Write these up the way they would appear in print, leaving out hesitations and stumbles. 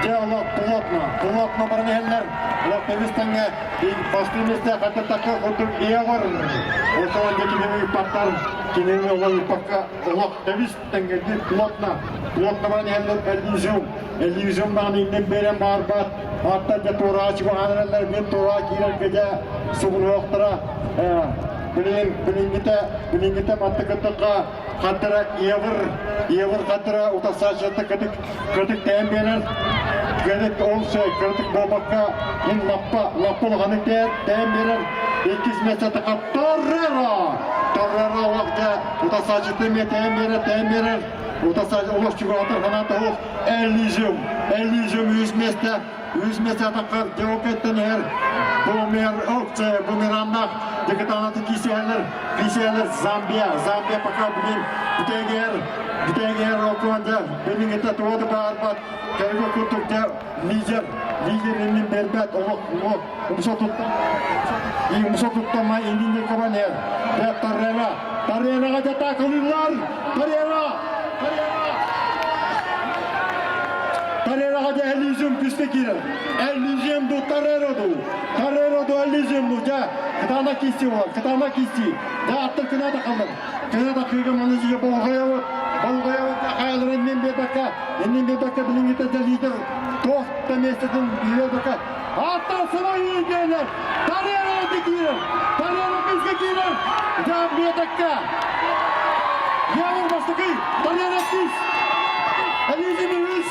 Дьэ олох плотно, плотно баран иһэллэр. Олох тэбис-тэҥҥэ бастыҥ миэстэ хаттаттакка курдук иэҕэр. Отон дьэ кинини ыыппаттар, кинини олох ыыппакка олох тэбис-тэҥҥэ плотно, плотно баран иһэллэр Элизиум. Элизиум даҕаны иннин биэрэн баарбат. Аттан дьэ туорааччы хаалараллар, мин туораа киирэргэ дьэ субуруохтара. Билигин билиҥҥитэ, билиҥҥитэ маттыкыттыкка хаттара евр, евр хаттара утасааччыта кытык кытык тээн биэрэр. Кытык ол кытык буолбакка мин лаппа лаппа улаханнык тээн биэрэр. Иккис миэстэтэ Торреро! Торреро олох дьэ утасааччыта эмиэ тээн биэрэр, тээн биэрэр. Утасааччы олох чугаһатар санаата суох. Элизиум, Элизиум үс миэстэ, үс миэстэ атаххар Деокеттен иһэр Бумер, Окце, Бумераннах декатанаты кисиһэлэр, кисиһэлэр Замбия, Замбия пока бүгүн бүтээгэр, бүтээгэр окуонда билиҥҥитэ туга да баарбат, кэлгэ курдук дьэ лидер, лидер иннин бербэт, олох, олох, умса туттан, умса туттама иннин кабан иһэр. Дьэ Таррера, Таррераҕа дьэ таакылыыллар, Таррера, Таррера! Таррераҕа дьэ Элизиум күүскэ киирэр. Элизиум ду Тарреро ду. Тарреро ду Элизиум ду. Дьэ, кытаанах киирсии буолар, кытаанах киирсии. Дьэ, аттар кынаата халлар. Кынаата кыыга маны дьиэ болҕойобут. Болҕойобут хайаларын иннин биэрбэккэ, иннин биэрбэккэ билиҥҥитэ дьэ лидер туох да миэстэтин биэрбэккэ. Аттар сыла киирэр. Тарреро киирэр. Тарреро күүскэ киирэр. Дьэ, биэтэккэ. Явор бастакы, Тарреро иккис. Элизим үһүс.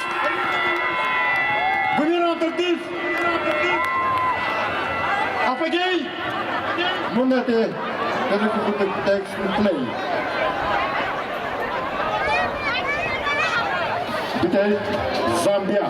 Бумеранг төрдүс. Апогей! Муннати play. Бүтэй Замбия.